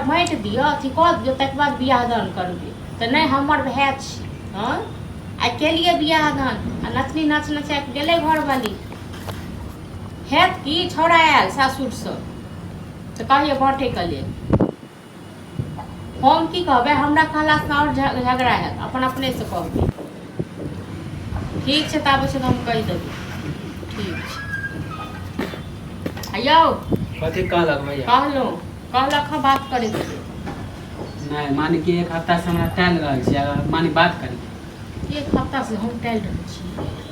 बाँटि दिअ, अथी कऽ दिअ, तकर बाद बियाह दान करबै। तऽ नहि, हमर भाय छी। हँ, आइ केलियै बियाह दान आ नचनी नाच नचा कऽ गेलै घरवाली। हैत की, छौड़ा आयल सासुरसँ तऽ कहैए बाँटैके लेल। हम की कहबै? हमरा कहलासँ आओर झगड़ा हैत। अपन अपनेसँ कहबै। ठीक छै, तऽ आबै छै तऽ हम कहि देबै। ठीक छै। आ यौ। कथी कहलक भैया? कहलहुँ, कहलक हँ बात करैके लेल। नहि, माने कि एक हफ्ता से हमरा टालि रहल छी, अगर माने बात करी। एक हफ्ता से हम टालि रहल छी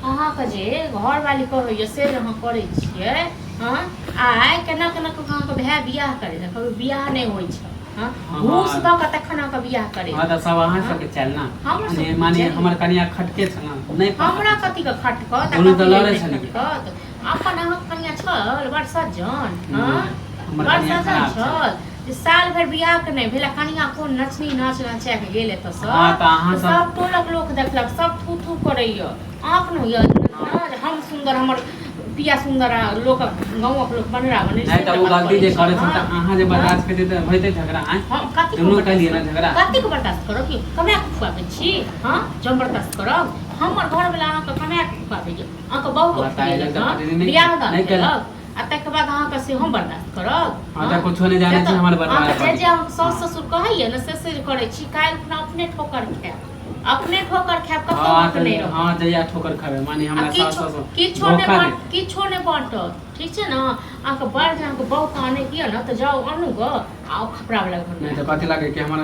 अहाँके? जे घरवाली कहैए से जे अहाँ करै छियै। हँ, आइ केना केना कऽ अहाँके भाय बियाह करै छै, कभी बियाह नहि होइ छै। हँ, घूस दऽ कऽ तखन अहाँके बियाह करै। हँ, तऽ सब अहाँ सबके चल ना। हमर सबके माने चल। हमर कनिया खटके छ ना, नहि पता। हमरा कथी के खटकत आ दुनू तऽ कथी लड़ै नहि छलियै। खटकत? अपन अहाँके कनिया छल बड़ सज्जन। हँ, हमर बड़ कनिया सज्जन खराब छल। छल जे साल भरि बियाह के नहि भेल आ कनिया कोन नचनी नाच नचा के गेल एतऽसँ। हँ, तऽ अहाँ तऽ सब टोलक लोक देखलक, सब थू थू करैया। आँख ने होइया ने जे हम सुन्दर, हमर पिया सुन्दर आ लोकक गाँवक लोक बनरा बने। नहि तऽ ओ गलती जे करै छै तऽ अहाँ जे बर्दाश्त करतै तऽ होइतै झगड़ा? आँय? हम कथी? दुनू कहलियै ने झगड़ा। कथी के बर्दाश्त करब? कि कमा के खुआबै छी? हँ, जब बर्दाश्त करब, हमर घरवला अहाँके कमा के खुआबैया, अहाँके बहु के हँ, तऽ आइ खुएलक, तऽ हँ, पटरी नहि बियाह दान नहि केलक। केलक आ तकर बाद अहाँके से हम बर्दाश्त करब? हँ, तऽ कुछो नहि जानै छी, हमर बर्दाश्त अहाँके जे जे अहाँके साउस ससुर कहैया ने, से से जे करै छी, काल्हि खुना अपने ठोकर खायब, अपने ठोकर खायब, कतौ हँ अहाँके तऽ नहि रहत। हँ, जहिया ठोकर खेबै, माने आ हमरा सास किछो ससुर किछो नहि धोखा बाँट दे। किछो नहि बाँटत, ठीक छै ने? अहाँके बड़ जे अहाँके बहुके आनैके यऽ ने, तऽ जाउ आनू गऽ आ ओ खपड़ा वाला घर नहि तऽ कथी लागे कि हमर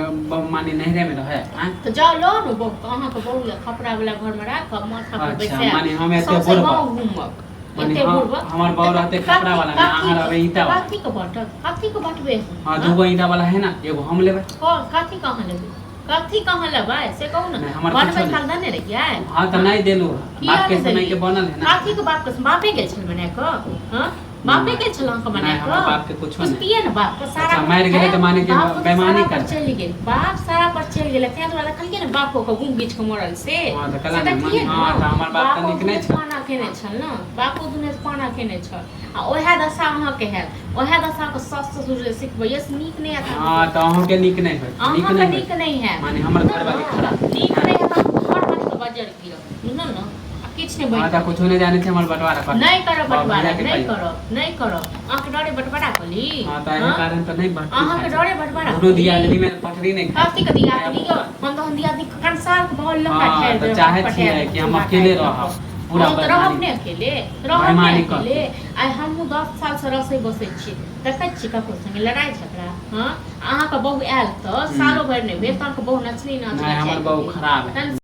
माने नैहरे मे रहै? आँय? तऽ जाउ लऽ आनू बहुके। अहाँके बहु लए खपड़ा वाला घरमे राखब, माथा पर अच्छा, बैसायब, माने हम एते सौंसे बुढ़बा। गाँव घूमब। माने एते बुढ़बा हमर बहु रहतै खपड़ा वाला मे, अहाँ रहबै ईंटा वाला। कथी के बाँटत? कथी के बाँटबै हम? हँ, दूगो ईंटा वाला है ना, एगो हम लेबै। कथी कहाँ लेबै? कथी कहाँ लेबै से कहू ने। नहि, हमर बनबै कुछो नहि। काल देने रहियै? हँ, तऽ नहि देलू। किया बाप के नहि समय के देलियै? बनल है ना। कथी के बाप के? बापे गेल छल बना कऽ? हँ, बापे गेल छल अहाँके बना नहि, हमर कऽ? बाप के कुछो नहि। पुछतियै ने बाप के सारा। अच्छा, मरि गेलै तऽ माने कि बाप के बेईमानी सारा पर करतै। चलि गेल, बाप सारा पर चलि गेलै, ताहि दुआरे देखलियै ने बापो के गुम गीच के मरल से। हँ, तऽ से कहला ने, देखलियै हँ, ने। तऽ हमर बाप तऽ बापो नीक नहि दुने छल। पाना केने छल ने, बापो दुने पाना केने छल आ ओएह दशा अहाँके हैत। ओएह दशा के सास ससुर जे सिखबैया से नीक नहि हैत। हँ, तऽ अहूँके नीक नहि होयत, नीक अहाँके नहि नीक होयत। नहि हैत। माने हमर घरवाली खराब। नीक नहि हैत अहाँके घरवाली के बजर गिरत, बुझलहुँ ने? आ किछु नहि हँ, बनि तऽ कुछो नहि जानै छै, हमर बंटवारा कर। नहि करब बंटवारा। भैया के नहि कहियौ। करब, नहि करब। अहाँके डरे बंटवारा कऽ ली? हँ, तऽ एहि हँ? कारण तऽ नहि बंटरी अहाँके खाइ छै। डरे बंटवारा दुनू कऽ ली? दियादनी मे पटरी नहि खाइ। कथी के दियादनी यौ? हम तहन दियादनी कंसार के बॉल लऽ कऽ हँ, ठाढ़ि तऽ देब, चाहै पटा छियै देब कि हम चूल्हा अकेले काटि कऽ। रहब पूरा। हँ, तऽ रहब बेईमानी ने अकेले, रहब ने बेईमानी अकेले। करतै। आइ हमहूँ 10 सालसँ रसोई बसै छी, देखै छी ककरो संगे लड़ाइ झगड़ा? हँ, अहाँके बहु आयल तऽ सालो भरि नहि भेल तऽ अहाँके बहु नचनी नाच नहि, हमर नचाय बहु गेल। खराब है। तहन